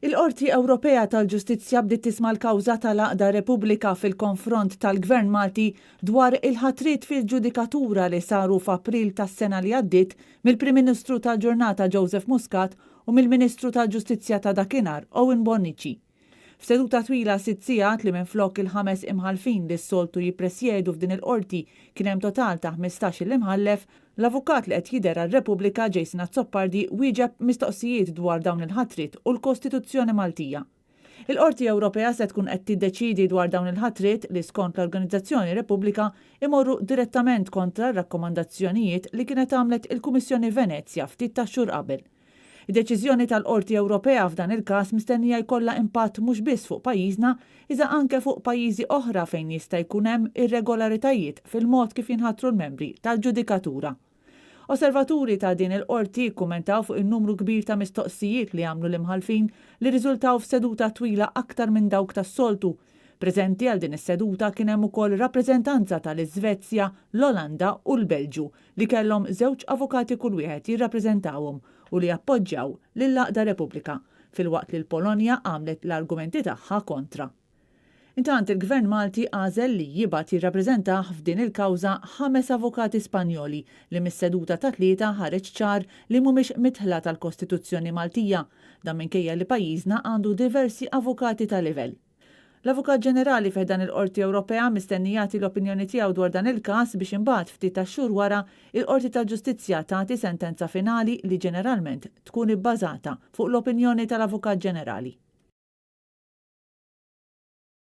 Il-Qorti Ewropea tal-Ġustizzja bdiet tisma' l-kawża tal-għaqda Repubblika fil-konfront tal-Gvern Malti dwar il-ħatriet fil-ġudikatura li saru f'April tas-sena li għaddiet mill-Prim Ministru tal-ġurnata Joseph Muscat u mill-Ministru tal-Ġustizzja ta' dakinhar Owen Bonnici. F'seduta twila sitt sigħat li minflok il-ħames imħallfin li s-soltu jippresjedu f'din il-Qorti kien hemm total ta' ħmistax-il imħallef, l-avukat li qed jidher għal Repubblika Jason Azzopardi wieġeb mistoqsijiet dwar dawn il-ħatriet u l-Kostituzzjoni Maltija. Il-Qorti Ewropea se tkun qed tiddeċiedi dwar dawn il-ħatriet li skont l-organizzazzjoni Repubblika imorru direttament kontra r-rakkomandazzjonijiet li kienet għamlet il-Kummissjoni Venezja ftit tax-xhur qabel. Id-deċiżjoni tal-Qorti Ewropea f'dan il-każ mistennija jkollha impatt mhux biss fuq pajjiżna, iżda anke fuq pajjiżi oħra fejn jista' jkun hemm irregolaritajiet fil-mod kif jinħatru l-membri tal-ġudikatura. Osservaturi ta' din il-Qorti kkummentaw fuq in-numru kbir ta' mistoqsijiet li għamlu l-imħallfin li rriżultaw f'seduta twila aktar minn dawk tas-soltu. Preżenti għal din is-seduta kien hemm ukoll rappreżentanza tal-Iżvezja, l-Olanda u l-Belġju li kellhom żewġ avukati kull wieħed jirrappreżentawhom u li appoġġjaw lill-għaqda Repubblika, filwaqt li l-Polonja għamlet l-argumenti tagħha kontra. Intant, il-Gvern Malti għażel li jibgħat jirrappreżentah f'din il-kawża ħames avukati Spanjoli li mis-seduta tat-Tlieta ħareġ ċar li mhumiex midħla tal-Kostituzzjoni Maltija, dan minkejja li pajjiżna għandu diversi avukati ta' livell. L-Avukat Ġenerali fi ħdan il-Qorti Ewropea mistenni jagħti l-opinjoni tiegħu dwar dan il-każ biex imbagħad ftit tax-xhur wara, il-Qorti tal-Ġustizzja tagħti sentenza finali li ġeneralment tkun ibbażata fuq l-opinjoni tal-Avukat Ġenerali.